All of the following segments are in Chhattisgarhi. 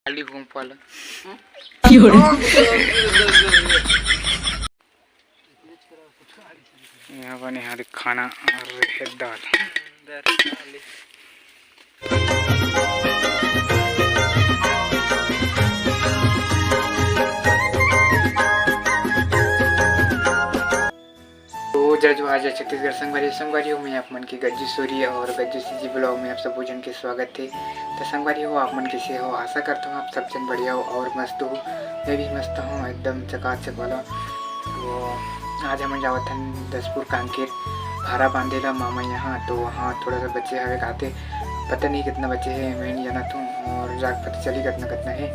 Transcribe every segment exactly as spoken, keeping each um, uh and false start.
आलू भूंग पाला। यहाँ बने हरे खाना और दाल। तो जय जोहार, जय छत्तीसगढ़ संगवारी, संगवारी हो, मैं आप मन के गज्जू सूरी और गज्जू सीजी ब्लॉग में आप सब जन के स्वागत है। तो संगवारी हो, आप मन कैसे हो? आशा करता हूँ आप सब जन बढ़िया हो और मस्त हो। मैं भी मस्त हूँ, एकदम चकाचक वाला। तो आज हम जावत हन दसपुर कांकेर भारा बांधे ला मामा यहाँ। तो वहाँ थोड़ा सा बचे हवे काते, पता नहीं कितना बचे है, मैं नहीं जानत हूँ और जाके पता चली कितना कितना है।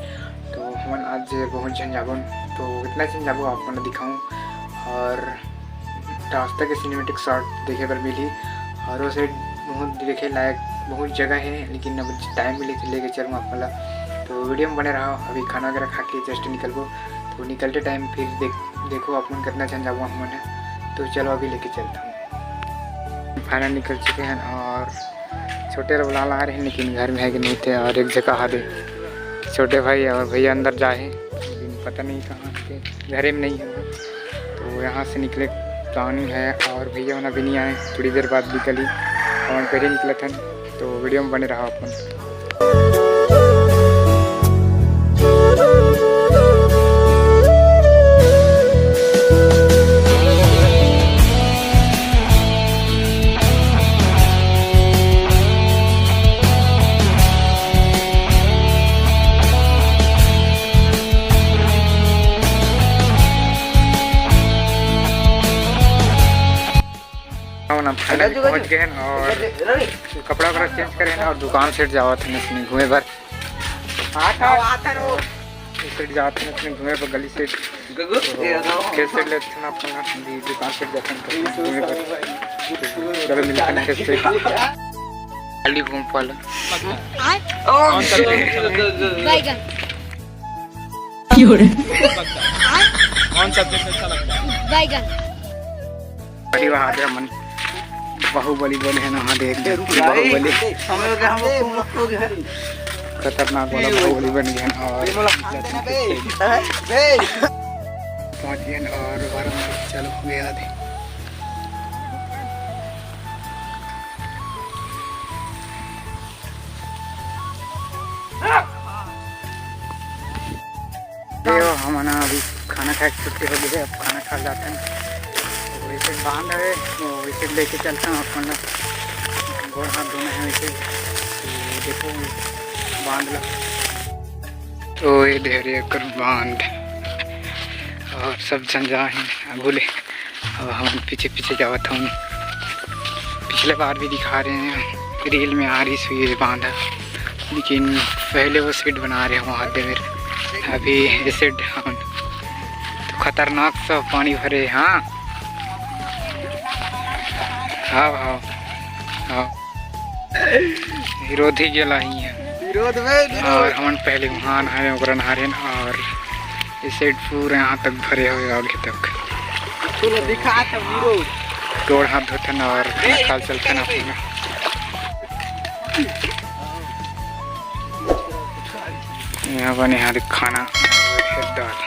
तो हमन आज बहुत झन जाबो, तो कितना झन जाबो आप मन ला दिखाऊँ। और रास्ता के सिनेमेटिक शॉट देखे बर मिली और वो साइड बहुत देखे लायक बहुत जगह है, लेकिन अब टाइम मिले तो लेके चलूँ आप मन ला। तो वीडियो में बने रहो। अभी खाना वगैरह खा के जस्ट निकलबो, तो निकलते टाइम फिर देख देखो आप मन कितना झन जाबो हमन है। तो चलो अभी लेके चलता हूँ। फाइनल निकल चुके हैं और छोटे ला बुला ला रहे हैं, लेकिन घर में है कि नहीं थे और एक जगह आ दे छोटे भाई और भैया अंदर जाए हैं, लेकिन पता नहीं कहाँ थे, घरे में नहीं है। तो यहाँ से निकले प्लानिंग है और भैया होना भी नहीं आए, थोड़ी देर बाद निकली और पहले निकला था। तो वीडियो में बने रहा अपन। हम ना फाइनली पहुंच गए हैं और कपड़ा वपड़ा चेंज करे हैं और दुकान सेट जावत हैं इसमें घूमे बर। इस सेट जावत हैं इसमें घूमे बर गली सेट। तो खेत सेट लेते हैं अपन ना, अभी दुकान सेट जाते हैं तो घूमे बर। चलो मिलते हैं खेत सेट। आलू भूंग पाला। बैगन। कौन सब्जेक्ट अच्छा लगता है? बैगन। अरे वाह, आज हमन बाहुबली बने हैं ना, हाँ देख, बाहुबली। खतरनाक वाला बाहुबली बन गए हैं और पहुंच गए हैं और बारह मिनट चालू हो गया आधे। देखो, हमन अभी खाना खाए के छुट्टी हो गई है, अब खाना खा जाते हैं। तो वैसे बांध है, तो वैसे लेके चलता हूँ अपन लोग, गोड़ हाथ धोना है वैसे। तो देखो बांध ला। तो ये ढेरे कर बांध और सब जन जा हैं आगू ले। अब हम पीछे पीछे जावत हन। पिछले बार भी दिखा रहे हैं, रील में आ रही सुई बांध, लेकिन पहले वो सेट बना रहे हो हाथ देवर, अभी ये सेट हम तो खतरनाक सा पानी भरे। हाँ, हाँ, हाँ, हाँ। विरोधी गेला ही है। विरोध में विरोध। और हमन पहले वहाँ नहाए, ओकरा नहा रहे हैं और ये सेट पूरा यहाँ तक भरे हुए आगे तक। चलो दिखा तो विरोध। गोड़ हाथ धोथन और खाल चलथन अपना। यहाँ बने यहाँ खाना दाल।